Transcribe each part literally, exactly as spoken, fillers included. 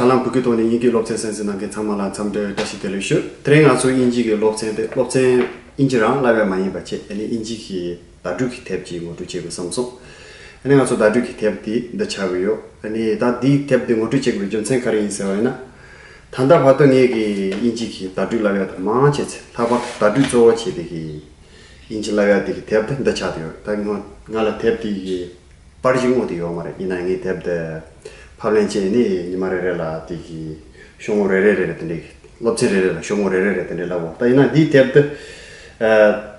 ཧ་ལམ་བོད་སྐད་ཐོག་ནས་དབྱིན་སྐད་སློབ་ཚན་གསན་གཟིགས་གནང་མཁན་ཚང་མ་ལ་འཚམས་འདྲི་བཀྲ་ཤིས་བདེ་ལེགས་ཞུ། དེ་རིང་ང་ཚོ་དབྱིན་ཇི་གི་སློབ་ཚན་དེ་སློབ་ཚན་དབྱིན་ཇི་རང་བསླབ་ཡ་མ་ཡིན་པ་བྱས་ཨ་ནི་དབྱིན་ཇི་གི་བརྡ་སྤྲོད་ཀྱི་དེབ་ཅིག་ངོ་སྤྲོད་བྱེད་དགོས་བསམ་སོང་། ཨ་ནི་ང་ཚོ་བརྡ་སྤྲོད་ཀྱི་དེབ་དེ་འདི་ཆགས་ཀྱི་ཡོད། ཨ་ནི་ད་འདིའི་དེབ་འདི་ངོ་སྤྲོད་བྱེད་དགོས་པའི་རྒྱུ་མཚན་ག་རེ་ཡིན་ཟེར་བ་ཡིན་ན། ད་ལྟ་བར་དུ་ངས་ཀྱི་དབྱིན་ཇི་གི་བརྡ་སྤྲོད་བསླབ་ཡ་དེ་མང་ཆེ་ཚེ་ལྷག་པར་དུ་བརྡ་སྤྲོད་གཙོ་བོ་བྱས་ཏེ་གི་དབྱིན་ཇི་བསླབ་ཡ་དེ་གི་དེབ་དེ་འདི་ཆགས་བསྡད་ཡོད། ད་ང་ང་ལ་དེབ་དེ་གི་པར་ཞིག་བསྔོགས་ཏེ་ཡོད་མ་རེད། ཡིན་ན་ངས་དེབ་དེ་ཕབ་ལེན་བྱས་ནས་ཉི་མ་རེ་རེ་ལ་དེ་གི་ཤོག་ངོས་རེ་རེ་རེ་རེ་དེ་འདྲའི་སློབ་ཚན་རེ་རེ་ལ་ཤོག་ངོས་རེ་རེ་རེ་དེ་འདྲའི་བསླབ་འོང་། ད་ཡིན་ན་འདིའི་དེབ་དེ་ཨ།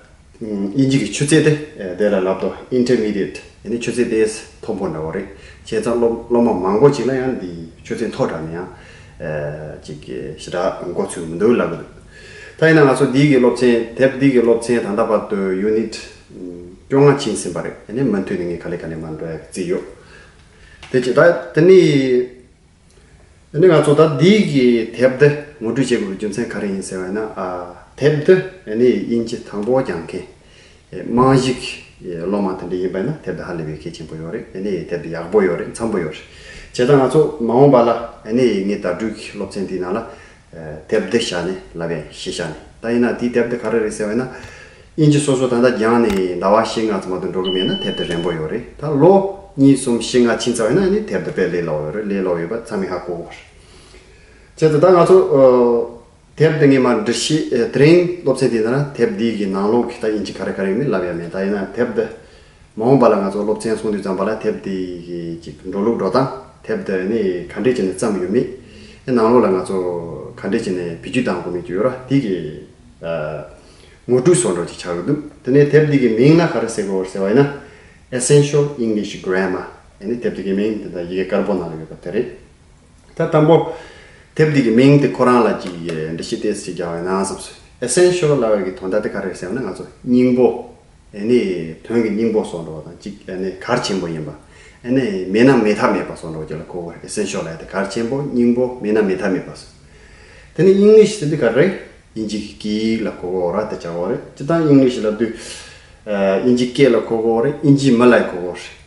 དབྱིན་ཇི་གི་ཆུ་ཚད་དེ་དེ་ལ་ལབ་དོ། Intermediate། ཡིན་ནི་ཆུ་ཚད་དེ་མཐོ་པོ་འདྲ་བོ་རེད། བྱས་ཙང་སློབ་སློབ་མ་མང་པོ་ཅིག་ལ་ཡང་འདི་ཆུ་ཚད་མཐོ་དྲགས་ནས་ཡང་ཅིག་ཞེ་དྲག་མགོ་ཚོས་མི་འདུག་ལབ་གི་འདུག་ད་ཡིན་ན་ང་ཚོ་འདི་གི་སློབ་ཚན་དེབ་འདི་གི་སློབ་ཚན་ད་ལྟ་བར་དུ་ཡུ་ནིཊ་བཅོ་ལྔ་ཕྱིན་ཟིན་པ་རེད། ཡིན་ནི་མུ་མཐུད་ནས་ངས་ག་ལེ་ག་ལེ་མར་འགྲོ་ཡག་རྩིས་ཡོད། དེ་ཅི་ད་དེ་ནི། ཨ་ནི་ང་ཚོ་ད་འདི་གི་དེབ་འདི་ངོ་སྤྲོད་བྱེད་དགོས་པའི་རྒྱུ་མཚན་ག་རེ་ཡིན་ཟེར་བ་ཡིན་ན། ཨ། དེབ་འདི་ཨ་ནི་དབྱིན་ཇི་དང་པོ་སྦྱང་མཁན་རྨང་གཞི་གི་སློབ་མ་དེ་འདྲ་ཡིན་པ་ཡིན་ན་དེབ་འདི་ཧ་ལས་པའི་གལ་ཆེན་པོ་ཡོད་རེད། ཨ་ནི་དེབ་འདི་ཡག་པོ་ཡོད་རེད། འཚམ་པོ་ཡོད་རེད། བྱས་ཙང་ང་ཚོ་མ་འོངས་པ་ལ་ཨ་ནི་ངའི་བརྡ་སྤྲོད་ཀྱི་སློབ་ཚན་འདིའི་ནང་ལ་དེབ་འདི་བཞག་ནས་ལབ་ཡ་ཡིན། གཞི་བཞག་ནས། ད་ཡིན་ན་དེའི་དེབ་འདི་ག་རེ་རེད་ཟེར་བ་ཡིན་ན། དབྱིན་ཇི་སོ་སོ་ད་ལྟ་སྦྱངས་ནས་ཟླ་བ་བཞི་ལྔ་ཙམ་མ་གཏོགས་འགྲོ་གི་མེད་ན་དེབ་དེ་རན་པོ་ཡོད་རེད། ད་ལོ་གཉིས་གསུམ་བཞི་ལྔ་ཕྱིན་ཚར་བ་ཡིན་ན་ནི་དེབ་དེ་དཔེ་ལས་སླ་བོ་ཡོད་རེད། ལས་སླ་བོ་ཡོད་པ་ཚང་མས་ཧ་གོ་གི་རེད། བྱས་ཙང་ད་ང་ཚོ་ཨ། དེབ་དེ་ངས་མར་འགྲེལ་བཤད་ཨ། དེ་རིང་སློབ་ཚན་དེའི་ནང་ན་དེབ་འདི་གི་ནང་ལོགས་ཀྱི་ད་དབྱིན་ཇི་ག་རེ་ག་རེ་ཡོད་མེད་ལབ་ཡ་མེད། ད་ཡིན་ན་དེབ་དེ་མ་འོངས་པ་ལ་ང་ཚོ་སློབ་ཚན་སོང་དུས་ཙམ་པ་ལ་དེབ་དེ་གི་ཅིག་འགྲོ་ལུགས་འགྲོ་སྟངས། དེབ་དེ་ནི་ག་འདྲས་བྱས་ནས་བརྩམས་ཡོད་མེད། ཨེ། ནང་ལོགས་ལ་ང་ཚོ་ག་འདྲས་བྱས་ནས་བེད་སྤྱོད་བཏང་དགོས་མེད་ཀྱི་ཡོད་ར། དེ་གི་ཨ། ངོ་སྤྲོད་བཟོ་འདྲ་ཅིག་ཆགས་ཀྱི་འདུག་དེ་ནས་དེབ་འདི་གི་མིང་ལ་ག་རེ་ཟེར་དགོས་ཟེར་བ་ཡིན་ན། Essential English Grammar། ཨ་ནི་དེབ་འདི་གི་མིང་འདི་ད་ཡི་གེ་དཀར་པོ་ནང་ལ་ཡོད་པ་དེ་རེད། ད་དང་པོ་དེབ་འདི་གི་མིང་དེ་ཁོ་རང་ལ་ཅིག་འགྲེལ་བཤད་ཏོག་ཙམ་ཅིག་རྒྱག་པ་ཡིན་ན་བསམ་སོང་། Essential ལབ་པའི་གི་དོན་དག་དེ་ག་རེ་རེད་ཟེར་བ་ན་ང་ཚོ་སྙིང་པོ། ཨ་ནི་དོན་གྱི་སྙིང་པོ་བཟོ་འདྲ་བ་དང་གཅིག་ཨ་ནི་གལ་ཆེན་པོ་ཡིན་པ། ཨ་ནི་མེད་ན་མེད་ཐབས་མེད་པ་བཟོ་འདྲ་བ་ཅིག་ལ་གོ་གི་རེད། Essential ལབ་ཡ་དེ་གལ་ཆེན་པོ་སྙིང་པོ་མེད་ན་མེད་ཐབས་མེད་པ་བཟོ། དེ་ནི་English ཟེར་དུས་ག་རེ་རེད། དབྱིན་ཇི་གི་སྐད་ཡིག་ལ་གོ་གི་ཡོད་ར། དེ་བྱ་བ་རེད། སྤྱིར་བཏང་English ལབ་དུས་ཨ། དབྱིན་ཇིའི་སྐད་ལ་གོ་གི་ཡོད་རེད། དབྱིན་ཇིའི་མི་ལ་གོ་གི་ཡོད་རེད།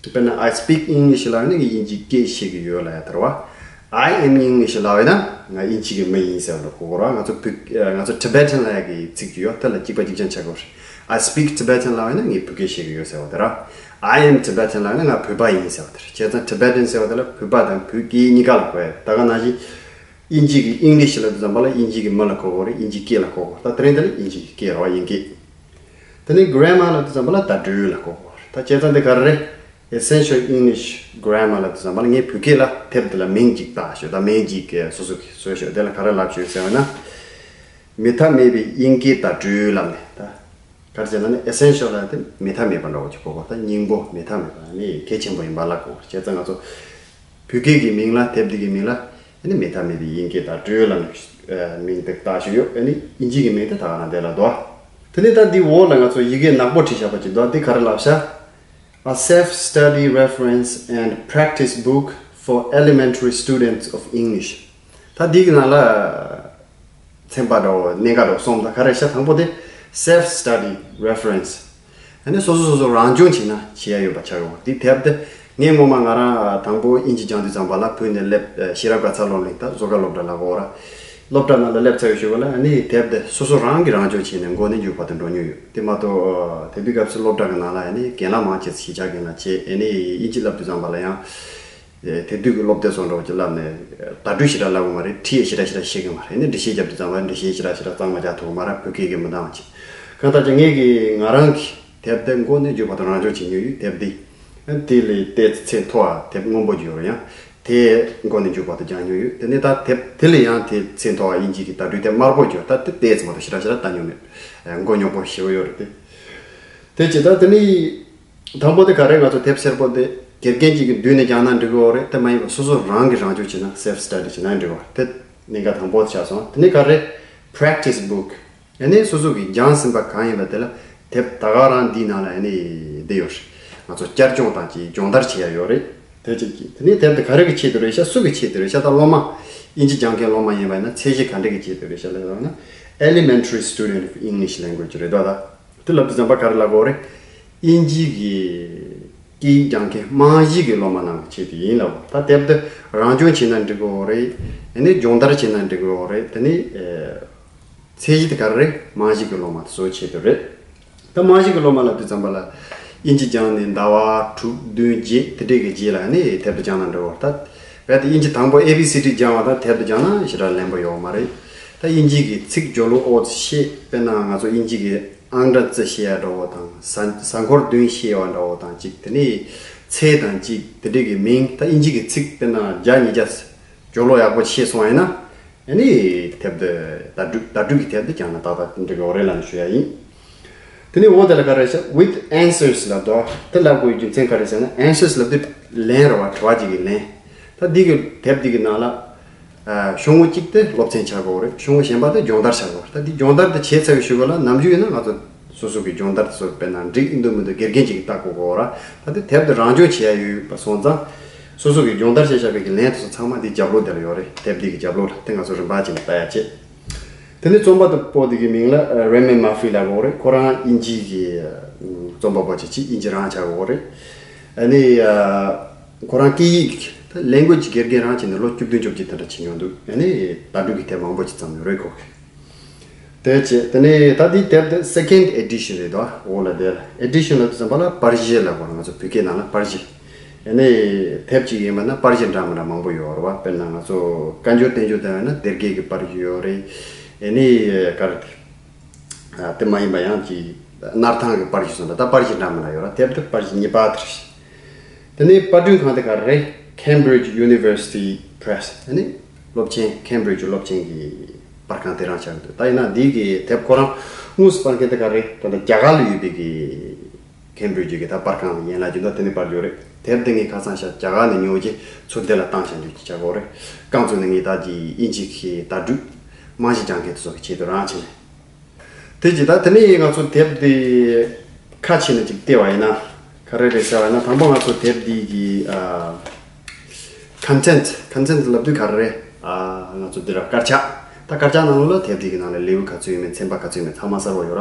དཔེར་ན་I speak English ལབ་ན་ངས་དབྱིན་ཇིའི་སྐད་ཤེས་ཀྱི་ཡོད་ལབ་ཡ་དེ་རེད་བ། I am English ལབ་ཡ་ན་ང་དབྱིན་ཇི་གི་མི་ཡིན་ཟེར་བ་ལ་གོ་གི་རེད་བ། ང་ཚོ་བོད་ང་ཚོ་Tibetan ལབ་ཡ་གི་ཚིག་ཅིག་ཡོད། དེ་ལ་གཅིག་པ་གཅིག་རྐྱང་ཆགས་ཀྱི་ཡོད་རེད། I speak Tibetan ལབ་ཡ་ན་ངས་བོད་སྐད་ཤེས་ཀྱི་ཡོད་ཟེར་བ་དེ་རེད། I am Tibetan ལབ་ཡ་ན་ང་བོད་པ་ཡིན་ཟེར་བ་དེ་རེད། བྱས་ཙང་Tibetan ཟེར་བ་དེ་ལ་བོད་པ་དང་བོད་སྐད་གཉིས་ཀ་ལ་གོ་ཡ། ད་ག་ནང་བཞིན་དབྱིན་ཇི་གི་English ལབ་དུས་ཙམ་པ་ལ་དབྱིན་ཇི་གི་མི་ལ་གོ་གི་རེད། དབྱིན་ཇིའི་སྐད་ལ་གོ་གི་རེད། ད་དེ་རིང་དེ་ནི་དབྱིན་ཇི་གི་སྐད་རེད་བ། དབྱིན་སྐད། དེ་ནས་grammar ལབ་དུས་ཙམ་པ་ལ་བརྡ་སྤྲོད་ལ་གོ་གི་རེད། ད་བྱས་ཙང་འདི་ག་རེ་རེད། Essential English Grammar ལབ་དུས་ཙམ་པ་ལ་ངས་བོད་སྐད་ལ་དེབ་འདི་ལ་མིང་གཅིག་བཏགས་ཞོག་ད་མིང་གཅིག་གི་སོ་སོ་གིས་བཟོས་ཞོག་དེ་ལ་ག་རེ་ལབ་ཞོག་ཟེར་བ་ན། མེད་ཐབས་མེད་པའི་དབྱིན་སྐད་བརྡ་སྤྲོད་ལབ་ནས་ད། ག་རེ་ཟེར་ན་ནི་Essential ལབ་དེ་མེད་ཐབས་མེད་པ་འདྲ་བོ་ཅིག་གོ་གི་རེད། ད་སྙིང་པོ་མེད་ཐབས་མེད་པ་ནི་གལ་ཆེན་པོ་ཡིན་པ་ལ་གོ་གི་རེད། བྱས་ཙང་ང་ཚོ་བོད་སྐད་ཀྱི་མིང་ལ་དེབ་འདི་གི་མིང་ལ་ཨ་ནི་མེད་ཐབས་མེད་པའི་དབྱིན་སྐད་བརྡ་སྤྲོད་ལབ་ནས་མིང་དེ་བཏགས་ཞིག་ཡོད། ཨ་ནི་དབྱིན་ཇི་གི་མིང་དེ་ད་ག་རང་དེ་ལ་འདུག་དེ་ནས་ད་འདི་འོག་ལ་ང་ཚོ་ཡི་གེ་ནག་པོ་བྲིས་བཞག་པ་ཅིག་འདུག་འདི་ག་རེ་ལབ་ཤག A self-study reference and practice book for elementary students of English. ད་འདི་གི་ནང་ལ་ཚན་པ་འདྲ་བོ་གནད་འགག་འདྲ་བོ་གསུམ། ད་ག་རེ་ཤག་དང་པོ་དེ་self study reference། ཨ་ནི་སོ་སོ་སོ་སོ་རང་སྦྱོང་བྱས་ན་བྱེད་ཡ་ཡོད་པ་ཆགས་ཡོང་། འདི་དེབ་དེ་ངས་སྔོན་མ་ང་རང་དང་པོ་དབྱིན་ཇི་སྦྱང་དུས་ཙམ་པ་ལ་བོད་ནས་སླེབས། ཤེས་རབ་དགའ་ཚལ་སློབ་གླིང་ད་བཟོ་དགའ་སློབ་གྲྭ་ལ་གོ་ར། སློབ་གྲྭ་ནང་ལ་སླེབས་ཚར་བའི་གཞུག་ལ་ཨ་ནི་དེབ་དེ་སོ་སོ་རང་གིས་རང་སྦྱོང་བྱས་ནས་མགོ་ནས་མཇུག་བར་དུ་འགྲོ་མྱོང་ཡོད། དེ་མ་གཏོགས་དེ་དུས་སྐབས་སུ་སློབ་གྲྭ་གི་ནང་ལ་ཨ་ནི་རྒན་ལགས་མང་ཆེ་ཞིག་གཞིས་ཆགས་རྒན་ལགས་བྱས། ཨ་ནི་དབྱིན་ཇི་བསླབ་དུས་ཙམ་པ་ལ་ཡང་དེ་དུས་ཀྱི་སློབ་དེབ་སོགས་འདྲ་བོ་ཅིག་བསླབས་ནས་བརྡ་སྤྲོད་ཞེ་དྲག་བསླབ་གི་མ་རེད། ཁྲིད་ཡས་ཞེ་དྲག་ཞེ་དྲག་ཤེས་གི་མ་རེད། ཨ་ནི་འགྲེལ་བཤད་རྒྱབ་དུས་ཙམ་པ་འགྲེལ་བཤད་ཞེ་དྲག་ཞེ་དྲག་གཙང་མ་རྒྱག་ཐུབ་གི་མ་རེད། བོད་སྐད་ཀྱིས་མི་འདང་བ་བྱས། གང་ལྟར་ཀྱང་ངས་ཀྱིས་ང་རང་གི་དེབ་དེ་མགོ་ནས་མཇུག་བར་དུ་རང་སྦྱོང་བྱེད་མྱོང་ཡོད། དེབ་འདི་དེ་ལས་ཏོག་ཙམ་ཚད་མཐོ་བ་དེབ་སྔོན་པོ་ཅིག་ཡོད་རེད། ཡང་དེ་མགོ་ནས་མཇུག་བར་དུ་སྦྱངས་མྱོང་ཡོད། དེ་ནས་ད་དེབ་དེ་ལས་ཡང་དེ་ཚད་མཐོ་བ་དབྱིན་ཇི་གི་བརྡ་སྤྲོད་དེབ་དམར་པོ་ཅིག་ཡོད། ད་དེ་ཏོག་ཙམ་མ་གཏོགས་ཞེ་དྲག་ཞེ་དྲག་ལྟ་མྱོང་མེད། མགོ་རྙོག་པོ་ཞེ་པོ་ཡོད་རེད་དེ། དེ་ཅི་ད་དེ་ནས་དང་པོ་དེ་ག་རེ། ང་ཚོ་དེབ་སེར་པོ་དེ་དགེ་རྒན་གཅིག་གིས་བསྡུས་ནས་སྦྱངས་ན་འགྲིག་གི་ཡོད་རེད། དེ་མ་ཡིན་པ་སོ་སོ་རང་གིས་རང་སྦྱོང་བྱས་ན་self study བྱས་ན་འགྲིག་གི་ཡོད་རེད། དེ་གནད་འགག་དང་པོ་ཆགས་སོང་། དེ་ནས་ག་རེ། Practice book། ཨ་ནི་སོ་སོ་གིས་སྦྱངས་ཟིན་པ་གང་ཡིན་པ་དེ་ལ་དེབ་ད་ག་རང་འདིའི་ནང་ལ་ཨ་ནི་བསྡད་ཡོད་རེད། ང་ཚོ་བསྐྱར་སྦྱོང་དང་གཅིག་སྦྱོང་བརྡར་བྱེད་ཡ་ཡོད་རེད། དེ་གཅིག་གིས་དེ་ནས་དེབ་དེ་ག་རེ་གི་ཆེད་དུ་རེད་ཤག་སུ་གི་ཆེད་དུ་རེད་ཤག་ད་སློབ་མ་དབྱིན་ཇི་སྦྱང་མཁན་སློབ་མ་ཡིན་པ་ཡིན་ན་ཚད་གཞི་ག་འདྲ་གི་ཆེད་དུ་རེད་ཤག་ལབ་ན། Elementary Student of English Language རེད་དོ། ད་དེ་ལབ་དུས་ཙམ་པ་ག་རེ་ལབ་དགོས་རེད། དབྱིན་ཇི་གི་ སྐད་ཡིག་སྦྱང་མཁན་རྨང་གཞི་གི་སློབ་མ་རྣམས་ཀྱི་ཆེད་དུ་ཡིན་ལབ། ད་དེབ་འདི་རང་སྦྱོང་བྱས་ན་འགྲིག་གི་ཡོད་རེད། ཨ་ནི་སྦྱོང་བརྡར་བྱས་ན་འགྲིག་གི་ཡོད་རེད། དེ་ནི་ཚད་གཞི་དེ་ག་རེ་རེད། རྨང་གཞི་གི་སློབ་མ་དེ་ཚོའི་ཆེད་དུ་རེད། ད་རྨང་གཞི་གི་སློབ་མ་ལབ་དུས་ཙམ་པ་ལ་དབྱིན་ཇི་སྦྱངས་ནས་ཟླ་བ་དྲུག་བདུན་བརྒྱད་དེ་འདྲས་ཀྱི་རྗེས་ལ་ནི་དེབ་དེ་སྦྱངས་ན་འགྲིག་གི་ཡོད་རེད། ད་རྦད་དེ་དབྱིན་ཇི་དང་པོ་ཨེ་བི་སི་ཌི་སྦྱངས་པ་དང་དེབ་དེ་སྦྱངས་ན་ཞེ་དྲག་ལན་པོ་ཡོད་མ་རེད། ད་དབྱིན་ཇི་གི་ཚིག་སྦྱོར་ལུགས་ཨོ་ཙི་ཤེས། དཔེར་ན་ང་ཚོ་དབྱིན་ཇི་གི་ཨང་གྲངས་རྩི་ཤེས་ཡ་འདྲ་བོ་དང་། ཟ་ཟ་འཁོར་འདོན་ཤེས་པ་འདྲ་བོ་དང་གཅིག་དེ་ནས་ཚེས་དང་གཅིག་དེ་འདྲས་ཀྱི་མིང་། ད་དབྱིན་ཇི་གི་ཚིག་དཔེར་ན་བརྒྱ་ཉིས་བརྒྱ་སྦྱོར་ལོག་ཡག་པོ་ཤེས་སོང་བ་ཡིན་ན། ཨ་ནི་དེབ་འདི་བརྡ་སྤྲོད་བརྡ་སྤྲོད་ཀྱི་དེབ་འདི་སྦྱངས་ན་ཏག་ཏག་འགྲིག་གི་ཡོད་རེད་ལབ་ནས་ཞུ་ཡ་ཡིན། དེ་ནས་འོག་དེ་ལ་ག་རེ་ཟེར། with answers ལབ་འདུག་དེ་ལབ་དགོས་རྒྱུ་མཚན་ག་རེ་ཟེར་ན། answers ལབ་དུས་ལན་རེད་བ། དྲི་བ་གཅིག་གི་ལན། ད་འདི་གི་དེབ་འདི་གི་ནང་ལ་ཨ་ཤོག་ངོས་གཅིག་དེ་སློབ་ཚན་ཆགས་ཀྱི་ཡོད་རེད། ཤོག་ངོས་གཞན་པ་དེ་སྦྱོང་བརྡར་ཆགས་ཀྱི་ཡོད་རེད། ད་འདི་སྦྱོང་བརྡར་དེ་བྱས་ཚར་བའི་གཞུག་ལ་ནམ་རྒྱུན་ཡིན་ན་ང་ཚོ་སོ་སོ་གི་སྦྱོང་བརྡར་དེ་ཚོ་དཔེར་ན་འགྲིག་ཡིན་འདུག་མི་འདུག་དགེ་རྒན་གཅིག་གིས་བལྟ་དགོས་ཀྱི་ཡོད་རེད། ད་དེ་དེབ་དེ་རང་སྦྱོང་བྱེད་ཡ་ཡོད་པ་སོང་ཙང་། སོ་སོ་གི་སྦྱོང་བརྡར་བྱས་བཞག་པའི་གི་ལན་དེ་ཚོ་ཚང་མ་འདི་རྒྱབ་ལོགས་དེ་ལ་ཡོད་རེད། དེབ་འདི་གི་རྒྱབ་ལོགས་ལ། དེ་ང་ཚོ་རིམ་པ་བྱས་ནས་ལྟ་ཡ་བྱེད། དེ་ནས་རྩོམ་པ་པོ་དེ་གི་མིང་ལ་རེ་མན་མར་ཕི་ལབ་ཀྱི་ཡོད་རེད། ཁོ་རང་དབྱིན་ཇི་གི་རྩོམ་པ་པོ་ཅིག་ཅིག་དབྱིན་ཇི་རང་ཆགས་ཀྱི་ཡོད་རེད། ཨ་ནི་ཁོ་རང་སྐད་ཡིག་ད་ལེང་གུ་ཨེ་ཇི་དགེ་རྒན་རང་བྱས་ནས་ལོ་བཅུ་བདུན་བཅོ་བརྒྱད་དེ་འདྲ་བྱེད་མྱོང་འདུག་ཨ་ནི་བརྡ་སྤྲོད་ཀྱི་དེབ་མང་པོ་ཅིག་བརྩམས་ཡོད་རེད་ཁོ་གིས། དེ་བྱས། དེ་ནས་ད་འདི་དེབ་དེ་second edition རེད་དོ། འོག་ལ་དེ་ལ་edition ལབ་དུས་ཙམ་པ་ལ་པར་གཞི་ལབ་དགོས་རེད། ང་ཚོ་བོད་སྐད་ནང་ལ་པར་གཞི། ཨ་ནི་དེབ་ཅིག་ཡིན་པ་ན་པར་གཞི་འདྲ་མི་འདྲ་མང་པོ་ཡོད་རེད་བ། དཔེར་ན་ང་ཚོ་བཀའ་འགྱུར་བསྟན་འགྱུར་དེ་ཡིན་ན་སྡེ་དགེ་གི་པར་གཞི་ཡོད་རེད། ཨ་ནི་ག་རེ་དེ། ཨ་དེ་མ་ཡིན་པ་ཡང་ཅིག་སྣར་ཐང་གི་པར་གཞི་སོགས་འདྲ། ད་པར་གཞི་འདྲ་མི་འདྲ་ཡོད་རེད། དེབ་དེ་པར་གཞི་གཉིས་པ་དེ་རེད། དེ་ནས་པར་སྐྲུན་ཁང་དེ་ག་རེ་རེད། Cambridge University Press ཨ་ནི་སློབ་ཆེན། Cambridge སློབ་ཆེན་གྱི་པར་ཁང་དེ་རང་ཆགས་ཀྱི་འདུག་ད་ཡིན་ན་འདི་གི་དེབ་ཁོ་རང་དངོས་སུ་པར་མཁན་དེ་ག་རེ་རེད། ད་ལྟ་རྒྱ་གར་ལ་ཡོད་པའི་གི་Cambridge གི་ད་པར་ཁང་ལ་ཡན་ལག་རྒྱུ་འདུག་དེ་ནས་པར་རྒྱུ་རེད། དེབ་དེ་ངས་ཁ་སང་ཤག་རྒྱ་གར་ནས་ཉོས་རྗེས་ཚུར་དེ་ལ་བཏང་བཞག་འདུག་ཅིག་བྱ་དགོས་རེད། རྐང་བཙུགས་ནས་ངས་ད་ཀྱི་དབྱིན་ཇི་གི་བརྡ་སྤྲོད་རྨང་གཞི་སྦྱང་མཁན་དེ་ཚོ་གི་ཆེད་དུ་རང་བྱས་ནས། དེ་ཅི་ད་དེ་ནས་ང་ཚོ་དེབ་འདི་ཁ་ཕྱེ་ནས་ཅིག་བལྟས་པ་ཡིན་ན། ག་རེ་རེད་ཟེར་བ་ཡིན་ན། དང་པོ་ང་ཚོ་དེབ་འདི་གི་ཨ་content། content ལབ་དུས་ག་རེ་རེད། ཨ་ང་ཚོ་འདི་ར་དཀར་ཆག་ད་དཀར་ཆག་ནང་ལོགས་ལ་དེབ་འདི་གི་ནང་ལ་ལེའུ་ག་ཚོད་ཡོད་མེད། ཚན་པ་ག་ཚོད་ཡོད་མེད་ཚང་མ་གསལ་པོ་ཡོད་ར།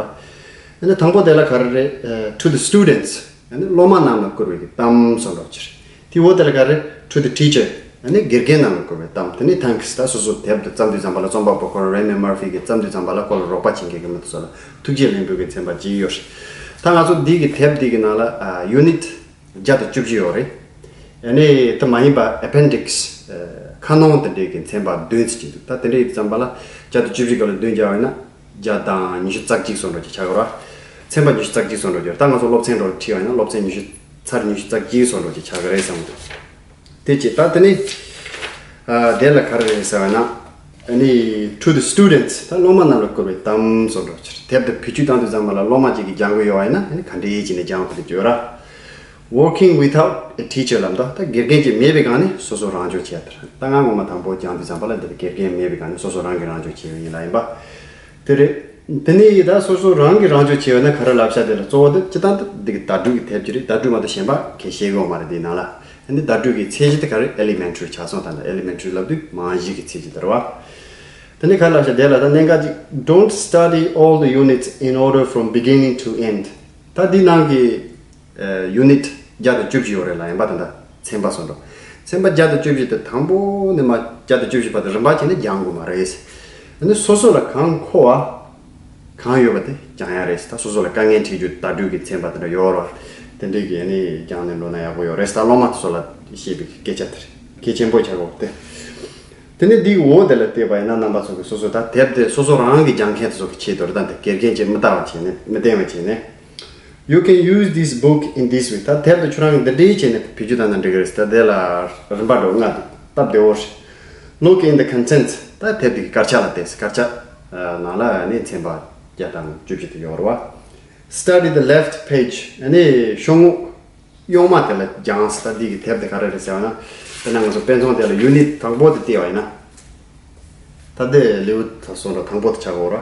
ཨ་ནི་དང་པོ་དེ་ལ་ག་རེ་རེད། ཨ་to the students ཨ་ནི་སློབ་མ་རྣམས་ལ་བསྐུར་བའི་གི་གཏམ་བཟོ་འདྲ་ཅིག་རེད། དེའི་འོག་དེ་ལ་ག་རེ། To the teacher ཨ་ནི་དགེ་རྒན་རྣམས་ལ་བསྐུར་བའི་གཏམ། དེ་ནས་thanks ད་སོ་སོ་དེབ་དེ་བརྩམས་དུས་ཙམ་པ་ལ་རྩོམ་པ་པོ་ཁོ་རང་Raymond Murphy གིས་བརྩམས་དུས་ཙམ་པ་ལ་ཁོ་ལ་རོགས་པ་བྱེད་མཁན་གྱི་མི་དེ་ཚོ་ལ་ཐུགས་རྗེ་ལེགས་འབུལ་གྱི་ཚན་པ་བྱས་ཡོད་རེད། ད་ང་ཚོ་འདི་གི་དེབ་འདི་གི་ནང་ལ་ཨ་unit བརྒྱ་དང་བཅུ་བཞི་ཡོད་རེད། ཨ་ནི་དེ་མ་ཡིན་པ་appendix ཁ་གནོན་དེ་འདྲའི་གི་ཚན་པ་བདུན་ཙམ་ཅིག་འདུག་ད་དེ་འདྲའི་ཙམ་པ་ལ་བརྒྱ་དང་བཅུ་བཞི་ག་ལ་བདུན་བརྒྱབ་པ་ཡིན་ན། བརྒྱ་དང་ཉི་ཤུ་རྩ་གཅིག་སོགས་འདྲ་ཅིག་ཆགས་ཀྱི་རེད། ཚན་པ་ཉི་ཤུ་རྩ་གཅིག་སོགས་འདྲ་ཅིག་ད་ང་ཚོ་སློབ་ཚན་འདྲ་ཁྲིད་པ་ཡིན་ན་སློབ་ཚན་ཉི་ཤུ། ཚར་ཉི་ཤུ་རྩ་གཅིག་སོགས་འདྲ་ཅིག་ཆགས་ཀྱི་རེད་བསམ་གྱི་འདུག་དེ་ཅི་ད་དེ་ནི་ཨ་དེ་ལ་ག་རེ་རེད་ཟེར་བ་ན། ཨ་ནི་to the students ད་སློབ་མ་རྣམས་ལ་བསྐུར་བའི་གཏམ་སོགས་འདྲ་ཅིག་རེད། དེབ་དེ་བེད་སྤྱོད་བཏང་དུས་ཙམ་པ་ལ་སློབ་མ་ཅིག་གིས་སྦྱང་གི་ཡོད་པ་ཡིན་ན་ཨ་ནི་ག་འདྲས་བྱས་ནས་སྦྱང་དགོས་རེད་བརྗོད་ར། Working without a teacher ལབ་འདུག་ད་དགེ་རྒན་ཅིག་མེད་པའི་སྒང་ནས་སོ་སོ་རང་སྦྱོང་བྱས་ཡ་དེ་རེད། ད་ང་ངོ་མ་དང་པོ་སྦྱང་དུས་ཙམ་པ་ལ་འདི་ལ་དགེ་རྒན་མེད་པའི་སྒང་ནས་སོ་སོ་རང་གིས་རང་སྦྱོང་བྱས་ཡོད་ཡིན་ལབ་ཡིན་པ། དེ་རེད། དེ་ནས་ད་སོ་སོ་རང་གིས་རང་སྦྱོང་བྱས་ཡོད་ན་ག་རེ་ལབ་ཤག་དེ་ལ་གཙོ་བོ་དེ་སྤྱིར་བཏང་དེ་འདི་གི་བརྡ་སྤྲོད་ཀྱི་དེབ་ཅིག་རེད། བརྡ་སྤྲོད་མ་གཏོགས་གཞན་པ་གང་ཡང་བཤད་ཀྱི་ཡོད་མ་རེད། དེའི་ནང་ལ་དེ་ནས་བརྡ་སྤྲོད་ཀྱི་ཚད་གཞི་དེ་ག་རེ། elementary ཆགས་སོང་། ད་ནི་elementary ལབ་དུས་རྨང་གཞི་གི་ཚད་གཞི་དེ་རེད་བ། དེ་ནས་ག་རེ་ལབ་ཤག་དེ་ལ་ད་གནད་འགག་ཅིག don't study all the units in order from beginning to end ད་འདི་ནང་གི་ཨ་unit བརྒྱ་དང་བཅུ་བཞི་ཡོད་རེད་ལབ་ཡིན་པ། ད་ལྟ་ཚན་པ་སོགས་འགྲོ། ཚན་པ་བརྒྱ་དང་བཅུ་བཞི་དེ་དང་པོ་ནས་མར་བརྒྱ་དང་བཅུ་བཞི་བར་དུ་རིམ་པ་བྱས་ནས་སྦྱང་དགོས་མ་རེད། ཨ་ནི་སོ་སོ་ལ་གང་མཁོ་བ་གང་ཡོད་པ་དེ་སྦྱང་ཡ་རེད། ད་སོ་སོ་ལ་དཀའ་ངལ་འཕྲད་རྒྱུ་བརྡ་སྤྲོད་ཀྱི་ཚན་པ་དེ་འདྲ་ཡོད་རེད་བ། དེ་འདྲའི་གི་ཨ་ནི་སྦྱང་ནས་འགྲོ་ན་ཡག་པོ་ཡོད་རེད། ད་སློབ་མ་ཚོ་ལ་བཤད་པའི་སྐད་ཆ་དེ་རེད། གལ་ཆེན་པོ་ཆགས་ཡོད་དེ། དེ་ནས་འདིའི་འོག་དེ་ལ་བལྟས་པ་ཡིན་ན་རྣམ་པ་ཚོ་གི་སོ་སོ་ད་དེབ་དེ་སོ་སོ་རང་གིས་སྦྱང་མཁན་དེ་ཚོ་གི་ཆེད་དུ་རེད། ད་འདི་དགེ་རྒན་གྱིས་མི་ལྟ་བ་བྱས་ནས་མི་བསྟན་པ་བྱས་ནས། You can use this book in this way. ད་དེབ་དེ་ཁྱོད་རང་གིས་འདི་འདྲའི་བྱས་ནས་བེད་སྤྱོད་བཏང་ན་འགྲིག་གི་རེད། ད་དེ་ལ་རིམ་པ་འགྲོ་ལྔ་འདུག་སྟབས་བདེ་བོ་རེད། Look in the contents. ད་དེབ་དེ་གི་དཀར་ཆག་ལ་བལྟས། དཀར་ཆག་ནང་ལ་ནི་ཚན་པ་བརྒྱ་དང་བཅུ་བཞི་དེ་ཡོད་རེད་བ། Study the left page. ནི་ཤོག་ངོས་གཡོག་མ་དེ་ལ་སྦྱངས། ད་འདི་གི་དེབ་དེ་ག་རེ་རེད་ཟེར་བ་ན། དཔེར་ན་ང་ཚོ་དཔེ་མཚོན་དེ་ལ་unit དང་པོ་དེ་བལྟས་པ་ཡིན་ན། ད་ལྟའི་ལེའུ་ད་སོང་ར་དང་པོ་དེ་ཆགས་ཀྱི་ཡོད་ར།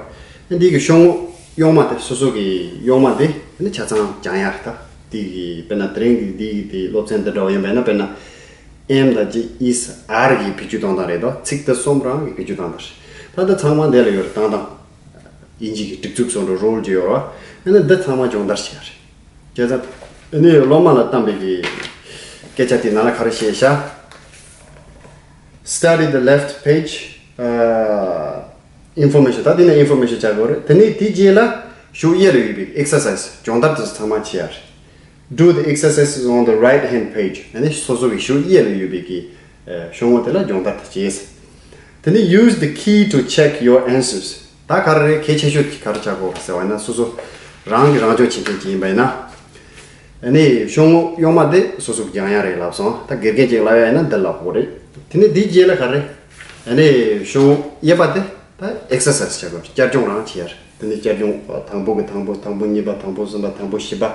འདི་གི་ཤོག་ངོས་གཡོག་མ་དེ་སོ་སོ་གི་གཡོག་མ་དེ་ནི་ཆ་ཚང་སྦྱང་ཡ་རེད། ད་འདི་གི་དཔེར་ན་དེ་རིང་གི་འདི་གི་དེ་སློབ་ཚན་འདི་འདྲ་བོ་ཡིན་པ་ཡིན་ན། དཔེར་ན་am དང་ཅིག་is are གི་བེད་སྤྱོད་གཏོང་སྟངས་རེད་དོ། ཚིག་དེ་གསུམ་རང་གི་བེད་སྤྱོད་གཏོང་སྟངས་རེད། ད་ལྟ་ཚང་མ་འདི་ལ་ཡོད་རེད། བཏང་སྟངས། དབྱིན་ཇི་གི་སྒྲིག་འཛུགས་སོགས་འགྲོ་རོལ་གྱི་ཡོད་ར། ཨ་ནི་འདི་ཚང་མ་སྦྱོང་བརྡར་བྱས་རེད། བྱས་ཙང་ ཨ་ནི་སློབ་མ་ལ་བཏང་པའི་གི་སྐད་ཆ་དེ་ནང་ལ་ག་རེ་བཤད་ཤག Study the left page, uh, information. ད་དེ་ནས་information བྱ་དགོས་རེད། དེ་ནས་དེའི་རྗེས་ལ་གཞུག་གཡས་ལ་ཡོད་པའི་exercise སྦྱོང་བརྡར་དེ་ཚོ་ཚང་མ་བྱེད་ཡ་རེད། Do the exercises on the right hand page. ཨ་ནི་སོ་སོ་གི་གཞུག་གཡས་ལ་ཡོད་པའི་གི་ཤོག་ངོས་དེ་ལ་སྦྱོང་བརྡར་དེ་བྱེད། དེ་ནས་use the key to check your answers. ད་ག་རེ་རེད། གལ་ཆེ་ཤོས་དེ་ག་རེ་བྱ་དགོས་ཟེར་བ་ཡིན་ན། སོ་སོ་རང་གི་རང་སྦྱོང་བྱེད་མཁན་ཅིག་ཡིན་པ་ཡིན་ན། ཨ་ནི་ཤོག་ངོས་གཡོན་མ་དེ་སོ་སོ་གི་སྦྱང་ཡ་རེད་ལབ་སོང་། ད་དགེ་རྒན་ཅིག་ལབ་ཡ་ཡིན་ན་འདི་ལབ་དགོས་རེད། དེ་ནས་འདིའི་རྗེས་ལ་ག་རེ། ཨ་ནི་ཤོག་ངོས་གཡས་པ་དེ་ད་exercise བྱ་དགོས་རེད། བསྐྱར་སྦྱོང་རང་བྱེད་ཡ་རེད། དེ་ནས་བསྐྱར་སྦྱོང་དང་པོ་གི་དང་པོ། དང་པོ་གཉིས་པ། དང་པོ་གསུམ་པ། དང་པོ་བཞི་པ།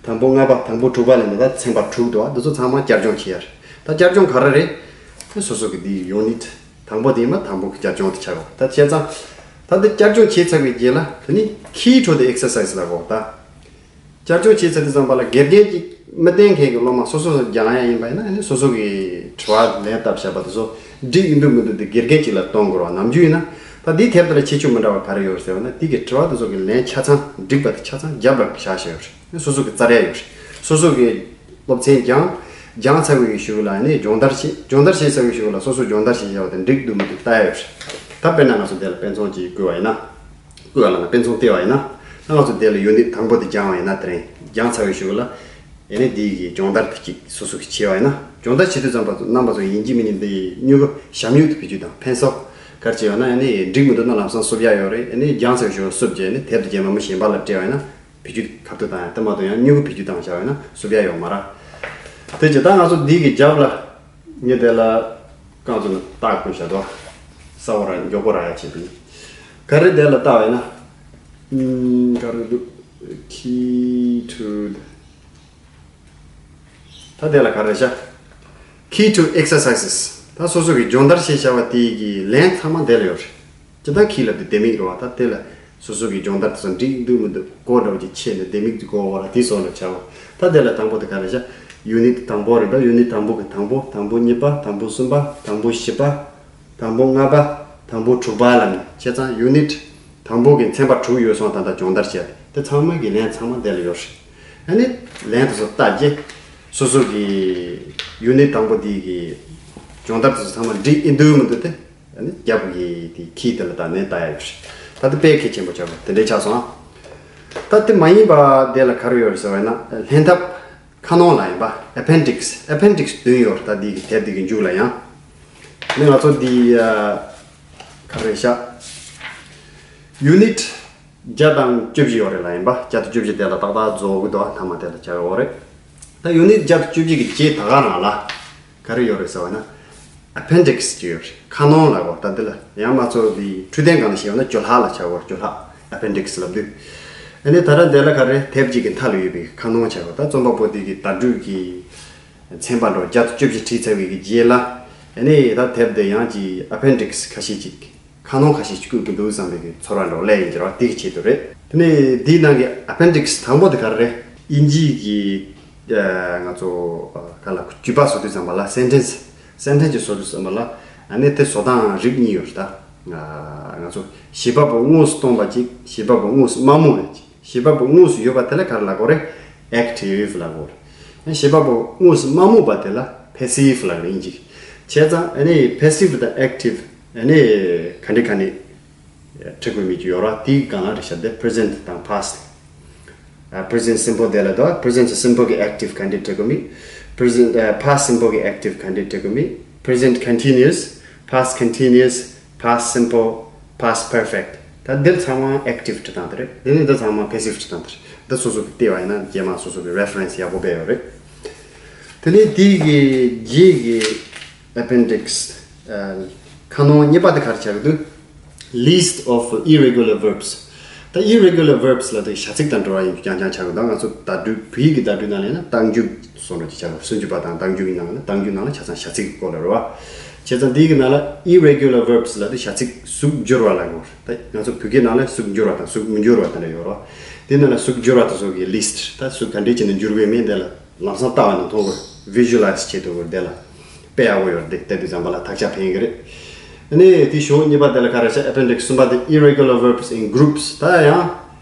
དང་པོ་ལྔ་པ། དང་པོ་དྲུག་པ་ལ་ནི་ད་ཚན་པ་དྲུག་འདུག་བ། འདི་ཚོ་ཚང་མ་བསྐྱར་སྦྱོང་བྱེད་ཡ་རེད། ད་བསྐྱར་སྦྱོང་ག་རེ་རེད། དེ་སོ་སོ་གི་འདི་unit དང་པོ་དེ་ཡིན་པ་དང་པོ་གི་བསྐྱར་སྦྱོང་དེ་ཆགས་དགོས། ད་བྱས་ཙང་ད་འདི་བསྐྱར་སྦྱོང་བྱས་ཚར་བའི་རྗེས་ལ་དེ་ནི་key to the exercise ལབ་དགོས། ད་བསྐྱར་སྦྱོང་བྱས་ཚར་དུས་ཙམ་པ་ལ་དགེ་རྒན་གྱིས་མི་བསྟེན་མཁན་གྱི་སློབ་མ་སོ་སོ་སྦྱང་ཡ་ཡིན་པ་ཡིན་ན། ཨ་ནི་སོ་སོ་གི་དྲི་བ་ལན་བཏབ་བཞག་པ་དེ་ཚོ་འགྲིག་ཡིན་འདུག་མི་འདུག་དེ་དགེ་རྒན་གཅིག་ལ་གཏོང་དགོས་རེད་བ། ནམ་རྒྱུན་ཡིན་ན། ད་འདིའི་དེབ་དེ་ལ་ཁྱད་ཆོས་མི་འདྲ་བ་ག་རེ་ཡོད་ཟེར་བ་ན། འདི་གི་དྲི་བ་དེ་ཚོ་གི་ལན་ཆ་ཚང་འགྲིག་པ་དེ་ཆ་ཚང་རྒྱབ་ལ་བཞག་བཞག་ཡོད་རེད། སོ་སོ་གི་བཙལ་ཡ་ཡོད་རེད། སོ་སོ་གི་སློབ་ཚན་སྦྱང་སྦྱང་ཚར་བའི་གཞུག་ལ་ནི་སྦྱོང་བརྡར་བྱེད། སྦྱོང་བརྡར་བྱས་ཚར་བའི་གཞུག་ལ་སོ་སོ་སྦྱོང་བརྡར་བྱས་བཞག་པ་དེ་འགྲིག་འདུག་མི་འདུག་ལྟ་ཡ་ཡོད་རེད། ད་དཔེར་ན་ང་ཚོ་དེ་ལ་དཔེ་མཚོན་ཅིག་བཀོད་པ་ཡིན་ན། བཀོད་པ་ལ་ན་དཔེ་མཚོན་བལྟས་པ་ཡིན་ན། ད་ང་ཚོ་དེ་ལ་unit དང་པོ་དེ་སྦྱང་བ་ཡིན་ན། དེ་རིང་སྦྱང་ཚར་བའི་གཞུག་ལ་ཨེ་ནི་འདི་གི་སྦྱོང་བརྡར་དེ་གཅིག་སོ་སོ་གིས་བྱས་པ་ཡིན་ན། སྦྱོང་བརྡར་བྱེད་དུས་ཙམ་པ་ཚོ་རྣམ་པ་ཚོ་ཡིན་གཅིག་མིན་གཅིག་འདི་སྨྱུ་གུ་ཞབས་སྨྱུག་དེ་བེད་སྤྱོད་དང་། pencil ག་རེ་བྱས་ཡོད་ན་ཨེ་ནི་འགྲིག་མི་འདུག་ན་ལམ་སང་བསུབ་ཡ་ཡོད་རེད། ཨེ་ནི་སྦྱང་ཚར་བའི་གཞུག་ལ་བསུབ་བྱས་ནས་དེབ་དེ་རྗེས་མ་མི་གཞན་པ་ལ་སྤྲད་པ་ཡིན་ན། བེད་སྤྱོད་ག་ཚོད་བཏང་ཡང་། དེ་མ་གཏོགས་ཡང་སྨྱུ་གུ་བེད་སྤྱོད་བཏང་བཞག་པ་ཡིན་ན་བསུབ་ཡ་ཡོད་མ་རེད། དེ་བྱས་ད་ང་ཚོ་འདི་གི་རྒྱབ་ལ་ངས་དེ་ལ་རྐང་བཙུགས་ནས་རྟགས་བཀོད་བཞག་འདུག་གསལ་པོ་ར་མགྱོགས་པོ་རག་ཡ་བྱས་པ་ཡིན། ག་རེ་དེ་ལ་བལྟ་བ་ཡིན་ན། ཨུམ། ག་རེ་འདུག key to the ད་དེ་ལ་ག་རེ་བྱ། Key to exercises. ད་སོ་སོ་གི་སྦྱོང་བརྡར་བྱས་བཞག་པ་དེ་གི་ལན་ཚང་མ་དེ་ལ་ཡོད་རེད། ཇི་ལྟར་key ལབ་དེ་ལྡེ་མིག་རེད་བ། ད་དེ་ལ་སོ་སོ་གི་སྦྱོང་བརྡར་དེ་ཚོ་འགྲིག་འདུག་མི་འདུག་གོ་འདྲ་བོ་ཅིག་ཕྱེ་ནས་ལྡེ་མིག་དེ་གོ་བ་ར་དེ་སོགས་ལ་བྱ་བ། ད་དེ་ལ་དང་པོ་དེ་ག་རེ་བྱ། unit དང་པོ་རེད་པ། unit དང་པོ་གི་དང་པོ། དང་པོ་གཉིས་པ། དང་པོ་གསུམ་པ། དང་པོ་བཞི་པ། དང་པོ་ལྔ་པ། དང་པོ་དྲུག་པ་ལ་ནི་བྱས་ཙང་unit དང་པོ་གི་ཚན་པ་དྲུག་ཡོད་སོང་། ད་ལྟ་སྦྱོང་བརྡར་བྱས་དེ་ཚང་མ་གི་ལན་ཚང་མ་དེ་ལ་ཡོད་རེད། ཨ་ནི་ལན་དེ་ཚོ་བལྟ་རྗེས་སོ་སོ་གི་unit དང་པོ་དེ་གི་སྦྱོང་བརྡར་དེ་ཚོ་ཚང་མ་འགྲིག་ཨེ་འདུག་མི་འདུག་དེ་ཨ་ནི་རྒྱབ་གི་དེ་key དེ་ལ་ད་ནས་བལྟ་ཡ་ཡོད་རེད། ད་དེ་དཔེ་གལ་ཆེན་པོ་ཆགས་པ་དེ་འདྲས་ཆགས་སོང་། ད་དེ་མ་ཡིན་པ་དེ་ལ་ག་རེ་ཡོད་རེད་ཟེར་བ་ཡིན་ན། ལྷན་ཐབས། ཁ་ནང་ལ་ཡིན་པ། appendix། appendix བདུན་ཡོད་རེད། ད་འདི་གི་དེབ་འདི་གི་མཇུག་ལ་ཡང་། ནི་ང་ཚོ་འདི་ཨ། ག་རེ་བྱ། unit བརྒྱ་དང་བཅུ་བཞི་ཡོད་རེད་ལ་ཡིན་པ། བརྒྱ་དང་བཅུ་བཞི་དེ་ལ་ཏག་ཏག་རྫོགས་གི་འདུག་མཐའ་མ་དེ་ལ་བྱ་ཡོད་རེད། ད་unit བརྒྱ་དང་བཅུ་བཞི་གི་རྗེས་ད་ག་རང་ལ་ག་རེ་ཡོད་རེད་ཟེར་བ་ན། appendix ཅིག་ཡོད་རེད། ཁ་ནང་ལ་གོ། ད་འདི་ལ་ཡང་མ་ཚོ་འདི་འཕྲོད་བསྟེན་སྒང་ལ་བཤད་ཡོད་ན་ཇོ་ལྷག་ལ་བྱ་བར་ཇོ་ལྷག appendix ལབ་དུས། ཨ་ནི་ད་ར་འདི་ལ་ག་རེ། དེབ་ཅིག་གི་མཐའ་ལ་ཡོད་པའི་ཁ་ནང་བྱ་བ། ད་རྩོམ་པ་པོ་འདི་གི་བརྡ་སྤྲོད་ཀྱི་ཚན་པ་འགྲོ་བརྒྱ་དང་བཅུ་བཞི་བྲིས་ཚར་བའི་གི་རྗེས་ལ། ཨ་ནི་ད་དེབ་འདི་ཡང་ཅིག་appendix ཁ་ཤས་ཅིག་ཁ་ནང་ཁ་ཤས་ཅིག་བཀོད་ཀྱི་འདུག་བསམ་པའི་གི་ཚོར་བ་འགྲོ་སླེབས་ཡིན་གྱི་རེད་བ། དེ་གི་ཆེད་དུ་རེད། དེ་ནས་འདིའི་ནང་གི་appendix དང་པོ་དེ་ག་རེ་རེད། དབྱིན་ཇིའི་གི་ཨ། ང་ཚོ་ཨ། ག་ལ་བརྗོད་པ་བཟོ་དུས་ཙམ་པ་ལ། sentence sentence ཅིག་བཟོ་དུས་ཙམ་པ་ལ། ཨ་ནི་དེ་བཟོ་སྟངས་རིགས་གཉིས་ཡོད་རེད་ད། ང་ཚོ་བྱེད་པ་པོ་དངོས་སུ་སྟོན་པ་གཅིག་བྱེད་པ་པོ་དངོས་སུ་མ་རྨོངས་པ་གཅིག་བྱེད་པ་པོ་དངོས་སུ་ཡོད་པ་དེ་ལ་ག་རེ་ལབ་དགོས་རེད། active ལབ་དགོས་རེད། བྱེད་པ་པོ་དངོས་སུ་མ་རྨོངས་པ་དེ་ལ་passive ལབ་རེད། ཡིན་གཅིག་བྱས་ཙང་ཨ་ནི་passive དང་active ཨ་ནི་ག་འདྲ་ག་འདྲ་འབྲི་དགོས་མིན་ཅིག་ཡོད་རེད། དེའི་སྒང་ལ་རེད་ཤག་དེ་present དང་past ཨ། present simple དེ་ལ་དང་present simple གི་active ག་འདྲ་འབྲི་དགོས་མིན། present ཨ། past simple གི་active ག་འདྲ་འབྲི་དགོས་མིན། present continuous, past continuous, past simple, past perfect ད་འདིར་ཚང་མ་active འབྲི་སྟངས་དེ་རེད། དེ་ནས་འདི་ཚང་མ་passive འབྲི་སྟངས་དེ་རེད། འདི་སོ་སོ་གི་བལྟས་པ་ཡིན་ན་རྗེས་མ་སོ་སོ་གི་reference ཡག་པོ་སྤེལ་ཡོད་རེད། དེ་ནས་དེའི་གི་རྗེས་ཀྱི་appendix ཨ། ཁ་ནང་གཉིས་པ་དེ་ག་རེ་ཆགས་ཀྱི་འདུག list of irregular verbs ད་irregular verbs ལབ་དུས་བྱ་ཚིག་དང་འབྲེལ་བ་ཡིན་རྐྱང་རྐྱང་ཆགས་ཀྱི་འདུག་ང་ཚོ་བརྡ་སྤྲོད་བོད་ཡིག་གི་བརྡ་སྤྲོད་ནང་ལ་ཡིན་ན་རྟགས་འཇུག་སོགས་འདྲ་ཅིག་ཆགས་ཀྱི་འདུག་སུམ་ཅུ་པ་དང་རྟགས་འཇུག་གི་ནང་ལ་ཡིན་ན་རྟགས་འཇུག་ནང་ལ་ཆ་ཚང་བྱ་ཚིག་གི་སྐོར་ལ་རེད་བ། བྱས་ཙང་འདི་གི་ནང་ལ་irregular verbs ལབ་དུས་བྱ་ཚིག་ཟུག་འགྱུར་བ་ལབ་དགོས་རེད། ད་ང་ཚོ་བོད་སྐད་ནང་ལ་ཟུག་འགྱུར་བ་དང་ཟུག་མི་འགྱུར་བ་དེ་འདྲ་ཡོད་རེད་བ། དེ་ནང་ལ་ཟུག་འགྱུར་བ་དེ་ཚོ་གི་list ད་ཟུག་ག་འདྲས་བྱས་ནས་འགྱུར་དགོས་མིན་དེ་ལ། ལམ་སང་ལྟ་བ་ནི་མཐོང་དགོས། visualize བྱེད་ཐུབ་དགོས། དེ་ལ་དཔེ་ཡག་པོ་ཡོད་རེད། དེ་བལྟས་དུས་ཙམ་པ་ལ་དག་ཆ་ཕན་གི་རེད། ཨ་ནི་དེ་གཞུག་གཉིས་པ་དེ་ལ་ག་རེ་བྱ། appendix གསུམ་པ་དེ་irregular verbs in groups ད་ཡང་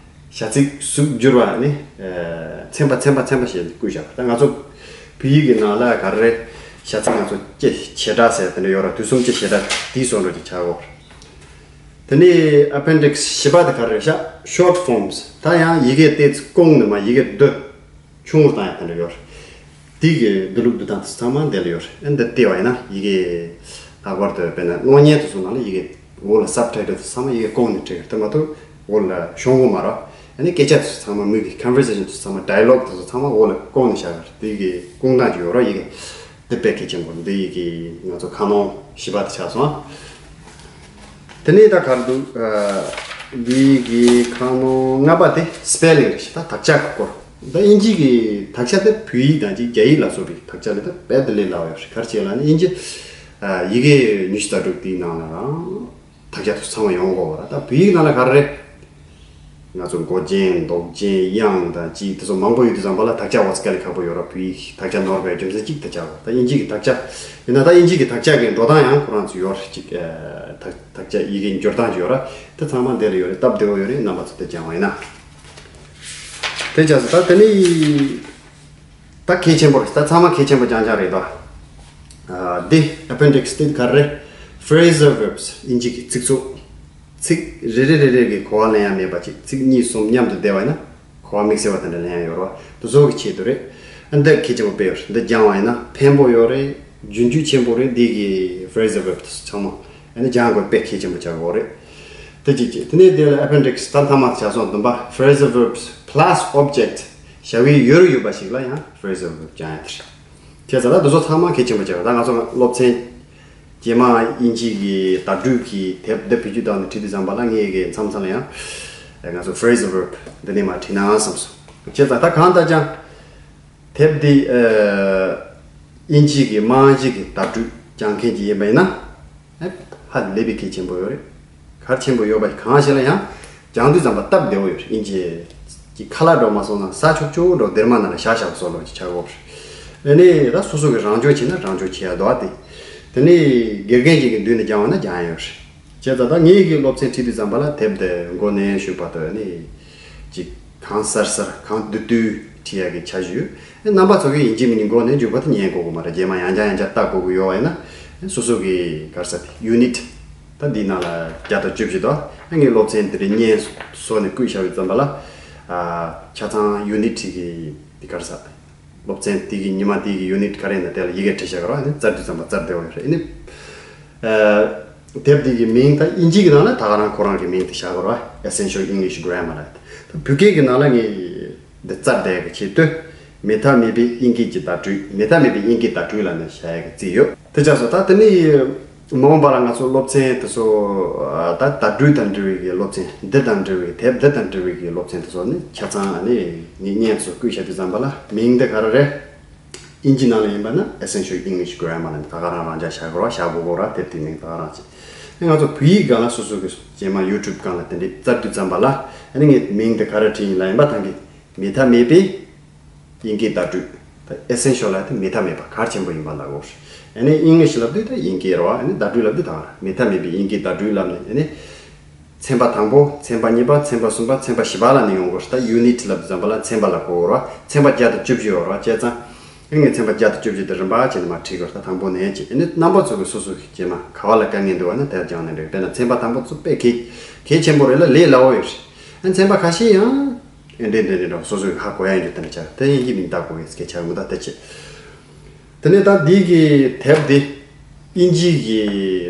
བྱ་ཚིག་ཟུར་བསྒྱུར་བ་ནི། ཚན་པ་ཚན་པ་ཚན་པ་ཞེས་བཀོད་བཞག་ད་ང་ཚོ་བོད་ཡིག་གི་ནང་ལ་ག་རེ་བྱ་ཚིག་ང་ཚོ་ཅེ་བྱེད་སྒྲ་ཟེར་དེ་འདྲ་ཡོད་ར། དུས་གསུམ་ཅེ་བྱེད་སྒྲ་དེའི་བཟོ་འདྲ་ཅིག་ཆགས་འོ། དེ་ནས་appendix་བཞི་པ་དེ་ག་རེ་བྱ། short forms། ད་ཡང་ཡི་གེ་དེ་ཚོ་ཀུང་ནི་མ་ཡི་གེ་འདི་ཆུང་ངུར་བཏང་ཡ་དེ་འདྲ་ཡོད་ར། དེ་གི་འདི་ལུགས་འདི་དང་དེ་ཚང་མ་འདི་ལ་ཡོད་ར། ཨ་འདི་བལྟས་པ་ཡིན་ན་ཡི་གེ་ལྷག་པར་དུ་དཔེར་ན་གློག་བརྙན་དེ་ཚོ་ནང་ལ་ཡི་གེ་འོག་ལ་subtitle་དེ་ཚང་མ་ཡི་གེ་ཀུང་ནི་བྲིས་ཡོད་དེ་མ་གཏོགས། འོག་ལ་ཤོང་གོ་མ་རེད། ཨ་ནི་སྐད་ཆ་དེ་ཚོ་ཚང་མ་མི་གི་conversation་དེ་ཚོ་ཚང་མ་dialogue་དེ་ཚོ་ཚང་མ་འོག་ལ་ཀུང་ནི་བཞག་གི་རེད། དེ་གི་ཀུང་སྟངས་ཅིག་ཡོད་ར། ཡི་གེ་འདི་དཔེ་གལ་ཆེན་པོ་འདི་ཡི་གེ་ང་ཚོ་ཁ་ནང་བཞི་པ་དེ་ཆགས་སོང་ཨ། དེ་ནས་ད་ག་རེ་འདུག་འདི་གི་ཁ་ནང་ལྔ་པ་དེ་spelling་རེད། ད་དག་ཆ་གི་སྐོར། ད་དབྱིན་ཇི་གི་དག་ཆ་དེ་བོད་ཡིག་དང་ཅིག་རྒྱ་ཡིག་ལ་སོགས་པའི་དག་ཆ་ལས་ད་རྦད་དེ་ལས་སླ་བ་ཡོད་རེད། ག་རེ་བྱས་ལབ་ན་དབྱིན་ཇི་ཡི་གེ་ཉི་ཤུ་རྩ་དྲུག་དེའི་ནང་ལ་རང་དག་ཆ་དེ་ཚང་མ་ཡོང་གོ་བ་ར། ད་བོད་ཡིག་ནང་ལ་ག་རེ་རེད། ང་ཚོ་མགོ་ཅན་འདོགས་ཅན་དབྱངས་དང་ཅིག་དེ་ཚོ་མང་པོ་ཡོད་དུས་ཙམ་པ་ལ་དག་ཆ་བ་ཚ་དཀའ་ལས་ཁག་པོ་ཡོད་ར། བོད་ཡིག་དག་ཆ་ནོར་བའི་རྒྱུ་མཚན་གཅིག་དེ་ཆགས་པ། ད་དབྱིན་ཇི་གི་དག་ཆ་ཡིན་ན་ད་དབྱིན་ཇི་གི་དག་ཆ་གི་འགྲོ་སྟངས་ཡང་ཁོ་རང་ཚོ་ཡོད་རེད། ཅིག་དག་དག་ཆ་ཡི་གེ་འགྱུར་སྟངས་ཅིག་ཡོད་ར། དེ་ཚང་མ་འདི་ལ་ཡོད་རེད། སྟབས་བདེ་བོ་ཡོད་རེད། རྣམ་པ་ཚོ་དེ་སྦྱང་བ་ཡིན་ན། དེ་བྱས་ཙང་ད་དེ་ནི་ད་གལ་ཆེན་པོ་རེད། ད་ཚང་མ་གལ་ཆེན་པོ་རྐྱང་རྐྱང་རེད་ད། འདི་appendix་དེ་ག་རེ་རེད། phrasal verbs། དབྱིན་ཇི་གི་ཚིག་ཚོགས། ཚིག་རེ་རེ་རེ་རེ་གི་གོ་བ་ལེན་ཡ་མེད་པ་ཅིག་ཚིག་གཉིས་གསུམ་མཉམ་དུ་བསྡེབས་པ་ཡིན་ན་གོ་བ་དམིགས་བསལ་བ་དེ་འདྲ་ལེན་ཡ་ཡོད་རེད་བ། དེ་ཚོ་གི་ཆེད་དུ་རེད། ཨ་འདི་གལ་ཆེན་པོ་དཔེ་ཡོད་རེད། འདི་སྦྱང་བ་ཡིན་ན་ཕན་པོ་ཡོད་རེད། རྒྱུན་མཐུད་ཆེན་པོ་རེད། འདི་གི་phrasal verbs་དེ་ཚང་མ་ཨ་ནི་སྦྱང་དགོས་དཔེ་གལ་ཆེན་པོ་ཆགས་ཡོད་རེད། དེ་གཅིག་བྱས། དེ་ནས་དེ་ལ་appendix་ད་མཐའ་མ་ཆ་སོང་བདུན་པ་phrasal verbs plus object། བྱ་བའི་ཡུལ་ཡོད་པ་ཞིག་ལ་ཡང་phrasal verb་སྦྱང་ཡ་དེ་རེད། བྱས་ཙང་ད་འདི་ཚོ་ཚང་མ་གལ་ཆེན་པོ་ཆགས་ཡོད། ད་ང་ཚོ་སློབ་ཚན་རྗེས་མ་དབྱིན་ཇི་གི་བརྡ་སྤྲོད་ཀྱི་དེབ་འདི་བེད་སྤྱོད་བཏང་ནས་བྲིས་དུས་ཙམ་པ་ལ་ངས་ཀྱི་མཚམས་མཚམས་ལ་ཡང་ང་ཚོ་phrasal verb་འདི་ནས་མར་བྲིས་ན་བསམ་སོང་། བྱས་ཙང་ད་གང་ལྟར་ཀྱང་དེབ་འདི་དབྱིན་ཇི་གི་རྨང་གཞི་གི་བརྡ་སྤྲོད་སྦྱང་མཁན་ཅིག་ཡིན་པ་ཡིན་ན་ཧ་ལས་པའི་གལ་ཆེན་པོ་ཡོད་རེད། གལ་ཆེན་པོ་ཡོད་པ་གང་ཞིག་ལ་ཡང་སྦྱང་དུས་ཙམ་པ་སྟབས་བདེ་བོ་ཡོད་རེད། དབྱིན་ཇི་གི་ཁ་ལག་འགྲོ་མ་སོང་ན་ཟ་ཆོག་ཆོག་འགྲོ་སྡེར་མ་ནང་ལ་བཞག་བཞག་བཟོ་ལོ་ཆགས་གོ་རེད། ཨ་ནི་ད་སོ་སོ་གི་རང་སྦྱོང་བྱས་ན་རང་སྦྱོང་བྱེད་ཡ་འདུག་ཨ། དེ་དེ་ནི་དགེ་རྒན་ཅིག་གི་མདུན་ནས་སྦྱང་བ་ན་སྦྱང་ཡ་ཡོད་རེད། བྱས་ཙང་ད་ངེད་ཀྱི་སློབ་ཚན་ཁྲིད་དུས་ཙམ་པ་ལ་དེབ་དེ་མགོ་ནས་མཇུག་བར་དུ་ནི་ཅིག་གང་གསར་གསར་གང་བསྡུས་བསྡུས་ཁྲིད་ཡག་གི་འཆར་གཞི་ཡོད། རྣམ་པ་ཚོ་གིས་ཡིན་གཅིག་མིན་གཅིག་མགོ་ནས་མཇུག་བར་དུ་ཉན་དགོས་ཀྱི་མ་རེད། རྗེས་མ་ཡང་བསྐྱར་ཡང་བསྐྱར་ལྟ་དགོས་ཀྱི་ཡོད་པ་ཡིན་ན་སོ་སོ་གི་ག་རེ་ཟེར་དེ་unit་ད་འདིའི་ནང་ལ་བརྒྱ་དང་བཅུ་བཞི་དོ། ངའི་སློབ་ཚན་འདི་རིགས་སྙན་སོ་ནས་བསྐུལ་བཞག་པའི་ཙམ་པ་ལ་ཆ་ཚང་unit་གི་དེ་ག་རེ་ཟེར། སློབ་ཚན་དེ་གི་ཉི་མ་དེ་གི་unit་ག་རེ་ཡིན་ན་དེ་ལ་ཡི་གེ་བྲིས་བཞག་གི་རེད་བ། ཨ་ནི་བཙལ་དུས་ཙམ་པ་བཙལ་བདེ་བོ་ཡོད་རེད། ཨ་ནི་དེབ་དེ་གི་མིང་ད་དབྱིན་ཇི་གི་ནང་ལ་ད་ག་རང་ཁོ་རང་གི་མིང་དེ་བཞག་གི་རེད་བ། Essential English Grammar་ལ། ད་བོད་སྐད་གི་ནང་ལ་ངས་འདི་བཙལ་བསྡད་གི་ཆེད་དུ་མེད་ཐབས་མེད་པའི་དབྱིན་སྐད་ཀྱི་བརྡ་སྤྲོད། མེད་ཐབས་མེད་པའི་དབྱིན་སྐད་བརྡ་སྤྲོད་ལབ་ནས་བྱ་ཡག་གི་རྩིས་ཡོད། དེ་ཆགས་སོང་། ད་དེ་ནི་མ་འོངས་པ་ལ་ང་ཚོ་སློབ་ཚན་དེ་ཚོ་ད་བརྡ་སྤྲོད་དང་འབྲེལ་བའི་གི་སློབ་ཚན་འདི་དང་འབྲེལ་བའི་དེབ་འདི་དང་འབྲེལ་བའི་གི་སློབ་ཚན་དེ་ཚོ་ནི་ཆ་ཚང་ཨ་ནི་ངས་སྙན་སུ་བསྐུལ་བྱ་དུས་ཙམ་པ་ལ་མིང་འདི་ག་རེ་རེད། དབྱིན་ཇི་ནང་ལ་ཡིན་པ་ན་Essential English Grammar་ལ་ད་ག་རང་རང་འཇགས་བཞག་དགོས་ར། བཞག་དགོས་ར། དེབ་དེའི་མིང་ད་ག་རང་བྱས། ཨ་ང་ཚོ་བོད་ཡིག་སྒང་ལ་སོ་སོ་གི་རྗེས་མ་YouTube་སྒང་ལ་དེ་འདྲའི་བཙལ་དུས་ཙམ་པ་ལ་ཨ་ནི་ངས་མིང་དེ་ག་རེ་བྲིས་ཡིན་ལབ་ཡིན་པ་ཐང་གི་མེད་ཐབས་མེད་པའི་དབྱིན་སྐད་བརྡ་སྤྲོད། ད་Essential་ལབ་དེ་མེད་ཐབས་མེད་པ་གལ་ཆེན་པོ་ཡིན་པ་ལབ་དགོས། ཨ་ནི་English་ལབ་དུས་ད་དབྱིན་སྐད་རེད་བ། ཨ་ནི་བརྡ་སྤྲོད་ལབ་དུས་ད་ག་རང་མེད་ཐབས་མེད་པའི་དབྱིན་སྐད་བརྡ་སྤྲོད་ལབ་ནས་ཨ་ནི། ཚན་པ་དང་པོ། ཚན་པ་གཉིས་པ། ཚན་པ་གསུམ་པ། ཚན་པ་བཞི་པ་ལ་ནི་ཡོང་དགོས་རེད། ད་unit་ལབ་དུས་ཙམ་པ་ལ་ཚན་པ་ལ་གོ་དགོས་རེད་བ། ཚན་པ་བརྒྱ་དང་བཅུ་བཞི་ཡོད་རེད་བ། བྱས་ཙང་། ཨ་ངས་ཚན་པ་བརྒྱ་དང་བཅུ་བཞི་དེ་རིམ་པ་བྱས་ནས་མར་ཁྲིད་དགོས་རེད། ད་དང་པོ་ནས་བྱས། ཨ་ནི་རྣམ་པ་ཚོ་གི་སོ་སོ་གི་རྗེས་མ་ག་བ་ལ་དཀའ་ངལ་འདུག་བ་ན་དེར་སྦྱངས་ནས་འགྲིག་དཔེར་ན་ཚན་པ་དང་པོ་ཚོ་དཔེ་གལ་གལ་ཆེན་པོ་རེད་ལ་ལས་སླ་བོ་ཡོད་རེད། ཨ་ཚན་པ་ཁ་ཤས་ཡང་ཨེ་འདྲས་འདྲས་འདྲས་འདྲ་སོ་སོ་གི་ཧ་གོ་ཡ་ཡོད་དེ་འདྲ་ཆགས། དེ་ཡིན་གྱི་མིན་ད་གོ་གི་སྐད་ཆ་མི་ད་དེ་བྱས། དེ་ནས་ད་འདི་གི་དེབ་འདི་དབྱིན་ཇི་གི་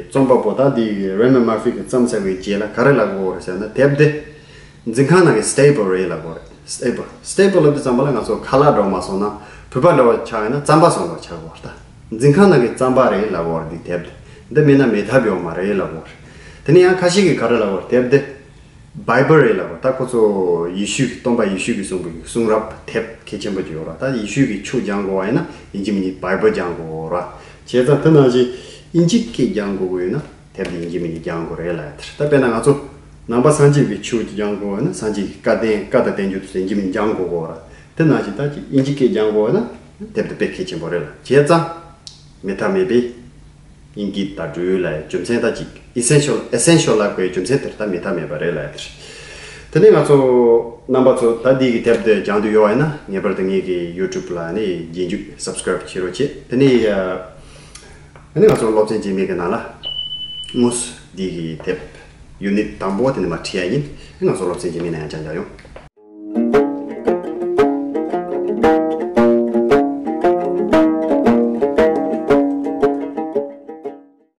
རྩོམ་པ་པོ་ད་འདི་གི་Randall Murphy་གི་རྩོམ་ཟེར་བའི་རྗེས་ལ་ག་རེ་ལབ་དགོས་རེད་ཟེར་ན་དེབ་འདི་འཛིན་ཁང་ནང་གི་staple་རེད་ལབ་དགོས་རེད། staple staple་ལབ་དུས་ཙམ་པ་ལ་ང་ཚོ་ཁ་ལག་འགྲོ་མ་སོང་ན་བོད་པ་འདྲ་བ་ཆགས་ཡོད་ན་རྩམ་པ་བཟོ་འདྲ་ཆགས་དགོས་རེད། ད་འཛིན་ཁང་ནང་གི་རྩམ་པ་རེད་ལབ་དགོས་རེད། འདི་དེབ་འདི་འདི་མེད་ན་མེད་ཐབས་ཡོད་མ་རེད་ལབ་དགོས་རེད། དེ་ནས་ཡང་ཁ་ཤས་ཀྱིས་ག་རེ་ལབ་དགོས་རེད། དེབ་འདི། Bible་རེད་ལབ་དགོས། ད་ཁོ་ཚོ་ཡེ་ཤུ་གི་སྟོན་པ་ཡེ་ཤུ་གི་གསུང་གི་གསུང་རབ་དེབ་གལ་ཆེན་པོ་ཅིག་ཡོད་ར། ད་ཡེ་ཤུ་གི་ཆོས་སྦྱང་དགོས་པ་ཡིན་ན་ཡིན་གཅིག་མིན་གཅིག་Bible་སྦྱང་དགོས་ར། བྱས་ཙང་དེ་ནང་བཞིན་དབྱིན་ཇི་སྐད་སྦྱང་དགོས་ཀྱི་ཡོད་ན་དེབ་དེ་ཡིན་གཅིག་མིན་གཅིག་སྦྱང་དགོས་རེད་ལབ་ཡ་དེ་རེད། ད་དཔེར་ན་ང་ཚོ་ནང་པ་སངས་རྒྱས་པའི་ཆོས་ཅིག་སྦྱང་དགོས་པ་ཡིན་ན་སངས་རྒྱས་ཀྱི་བཀའ་བསྟན་བཀའ་དང་བསྟན་བཅོས་དེ་ཚོ་ཡིན་གཅིག་མིན་གཅིག་སྦྱང་དགོས་ཀྱི་ཡོད་ར། དེ་ནང་བཞིན་ད་ཅིག་དབྱིན་ཇི་སྐད་སྦྱང་དགོས་པ་ཡིན་ན་དེབ་དེ་དཔེ་གལ་ཆེན་པོ་རེད་ལ། བྱས་ཙང་མེད་ཐབས་མེད་པའི་དབྱིན་སྐད་བརྡ་སྤྲོད་ལ་རྒྱུ་མཚན་ད་ཅིག་essential essential་ལབ་དགོས་རྒྱུ་མཚན་དེར་ད་མེད་ཐབས་མེད་པ་རེད་ལ་ཡ་དེར། དེ་ནས་ང་ཚོ་རྣམ་པ་ཚོ་ད་འདི་གི་དེབ་དེ་སྦྱང་འདོད་ཡོད་པ་ཡིན་ན། ངེས་པར་དུ་ངེད་ཀྱི་YouTube་ལ་ནི་རྗེས་འཇུག་subscribe་བྱེད་རོགས་བྱེད། དེ་ནས་ཨ་ནི་ང་ཚོ་སློབ་ཚན་རྗེས་མའི་གི་ནང་ལ་དངོས་སུ་འདི་གི་དེབ་unit་དང་པོ་དེ་ནས་མར་ཁྲིད་ཡ་ཡིན། ང་ཚོ་སློབ་ཚན་རྗེས་མའི་ནང་ཡང་སྦྱང་རྒྱག་ཡོང་།